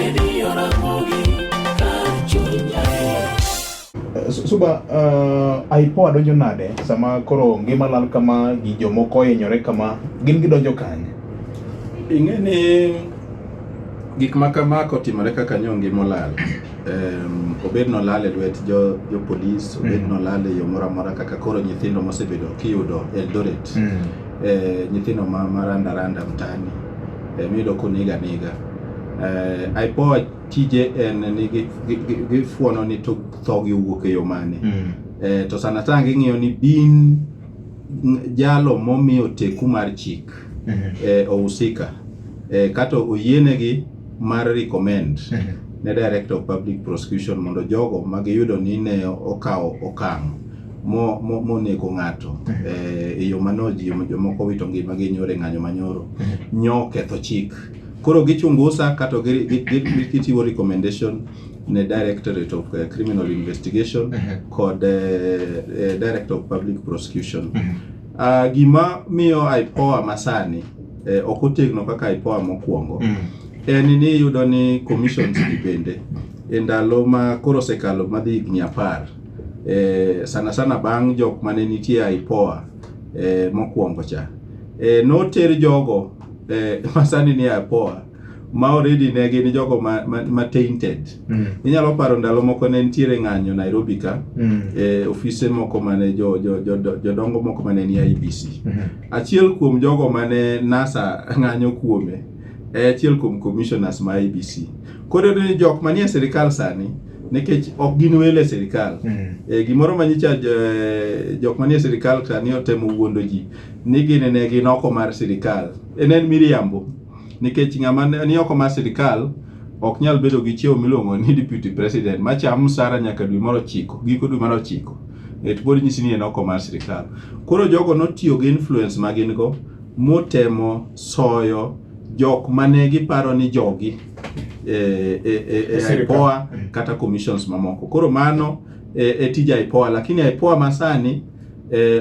Radio Ramogi kar chuny nyaluo. Suba, IPOA donjo nade sama koro ngima lal kama gi jomoko ohinyore kama, gin gidonjo kanye? Ing'e ni gik ma kama kotimore kaka nyo ngima olal, obed nolal e lwet jo polis, obed nolal e yo moro amora kaka koro nyithindo mosebedo kiyudo Eldoret, nyithindo ma randa randa mtaani, miyudo koneg anega. IPOA tije en ni gifuono ni to tho gi owuok e yo mane. To sana sana ging'iyo ni bin jalo momiyo teku mar chik ohusika, kata oyienegi mar recommend ne Director of Public Prosecution mondo jogo magiyudo ni ne okawo okang' monego ng'ato e yo mano ji jomoko wito ngimagi nyoro e ng'anyo manyoro nyo ketho chik. Koro gichungusa kata gichiwo recommendation ne Directorate of Criminal Investigation kod Director of Public Prosecution. Gima miyo IPOA masani ok otegno kaka IPOA mokwongo en ni iyudo ni commissions gi bende e ndalo ma koro osekalo madhi higni 10, sana sana bang' jok mane nitie IPOA mokwongo cha, noter jogo masani ni IPOA ma already ne gin jogo ma tainted. Inyalo paro ndalo moko ne nitiere ng'anyo Nairobi ka, ofise moko mane jodongo moko mane ni IEBC. Achiel kuom jogo mane NASA ng'anyo kuome e achiel kuom commissioners ma IEBC. Koro iyudo ni jok manie sirikal sani, nikech ok gin welo e sirikal, gimoro manyicha jok manie sirikal sani otemo wuondo ji ni gin ne gin oko mar sirikal. En miriambo, nikech ng'ama ni oko mar sirikal ok nyal bedo gi cheo miluongo ni deputy president machamo msara nyaka dwe mar 9, giko dwe mar 9. To pod nyisi ni en oko mar sirikal. Koro jogo notiyo gi influence ma gin go motemo soyo jok mane giparo ni jogi e Sirikal. IPOA kata commissions mamoko. Koro mano e tij IPOA, lakini IPOA masani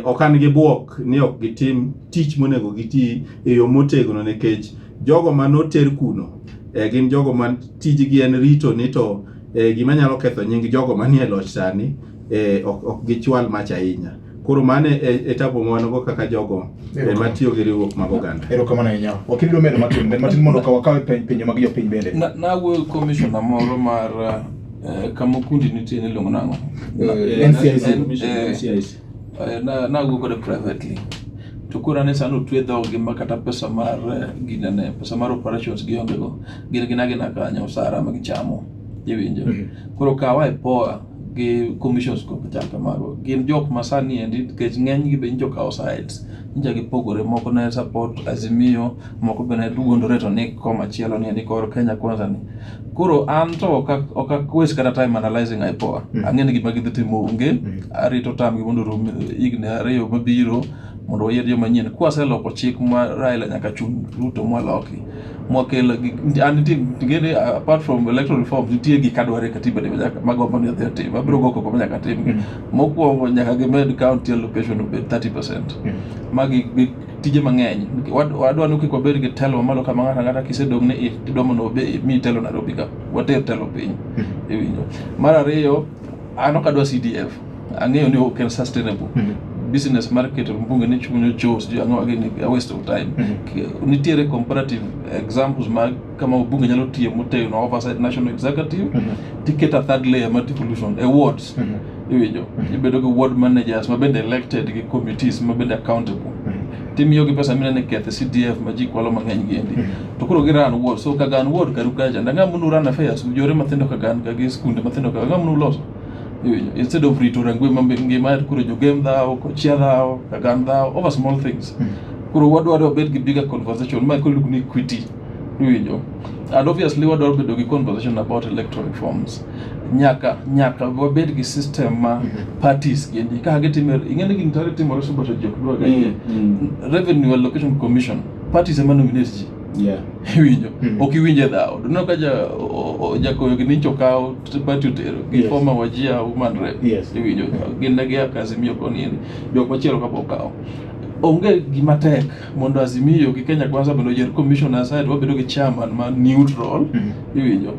ok an gi buok ni ok gitim tich monego giti e yo motegno, nikech jogo manoter kuno gin jogo ma tijgi en rito ni to gima nyalo ketho nying jogo manie loch sani ok gichwal mach ahinya. Koro mano e tabu ma wan go kaka jogo matiyo gi riwruok mag oganda. Erokamano ahinya. Wakili dwa medo matin, med matin mondo wakaw penjo mag jopiny bende. Nawuoyo commissioner moro mar kama okundi nitie niluongo nang'o? NCIC. NCIC. Nawuoyo kode privately. To koro ane sani otwe dhogi ma kata pesa mar ginene, pesa mar operations gionge go. Gin gin agina kanyo osara ma gichamo. Iwinjo? Koro kawa IPOA gi commissions go chal kamago. Gin jok ma sani endi nikech ng'eny gi be nyicho okawo sides. Nyicha gipogore, moko ne support Azimio, moko be ne wuondore to ni komachielo ni kor Kenya Kwanza ni. Koro an to ok a waste kata time analyzing IPOA. Ang'e ni gima gidhi timo onge. Arito term gi mondo orum higni 2 mabiro mondo wayier joma nyien. Kwaseloko chik ma Raila nyaka chun Ruto mwaloki. Mwakelo an nitie ng'eni apart from electoral reforms nitie gik adwaro e katiba ni nyaka magombo ni odhi otim. Abiro go koko ma nyaka timgi. Mokwongo nyaka gimed county allocation obed 30%. Magi gi tije mang'eny. Wadwa ni kik wabed gi telo mamalo kama ng'ato ang'ata kisedong' ni idwa mondo miyi telo Nairobi ka. Water telo piny. Iwinjo. Mar ariyo, an ok adwa CDF. Ang'eyo ni ok en sustainable. Business mar keto mbunge ni chunyo choo sijui ang'o gini a waste of time. Nitiere comparative examples mag kama bunge nyalo tiyo motegno oversight national executive, tiketo a third layer mar devolution e wards. Iwinjo? Ibedo gi ward managers ma bende elected gi committees ma bende accountable. Timiyogi pesa minene kethe CDF ma ji kwalo mang'eny gi endi. To koro gi run ward. So Kagan ward karu kacha. Ndanga munu run affairs yore mathindo Kagan ka gi skunde mathindo ka ng'a munu loso. Iwinjo? Instead of rito Rangwe ma ngima koro jogem dhawo, kochia dhawo, Kagan dhawo over small things. Koro wadwaro wabed gi bigger conversation ma koro iluongo ni equity. Iwinjo? And obviously wadwaro bedo gi conversation about electoral reforms. Nyaka wabed gi system ma parties giendi kaka gitime, ing'e ni gini tare timore suba to ji ok dwa ga yie. Revenue Allocation Commission, parties ema nominate ji. Iwinjo? Ok iwinje dhawo. Doneno ka jakoyo gi nincho okaw party otero gi former Wajir woman rep. Iwinjo? Gin ne gia ka Azimio koni endi. Jok machielo kapok okaw. Onge gima tek mondo Azimio gi Kenya Kwanza bende oyier commissioners ae to wabedo gi chairman ma neutral, iwinjo,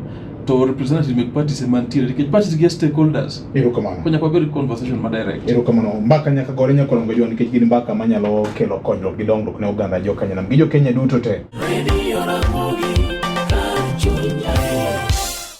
to representative meg parties ema nitiere nikech parties gi e stakeholders. Erokamano. Koro nyaka wabed gi conversation ma direct. Erokamano. Mbaka nyaka gore nyaka Jua nikech gin mbaka manyalo kelo konyruok gi dongruok ne oganda jo Kenya nam gi jo Kenya duto te. Radio Ramogi.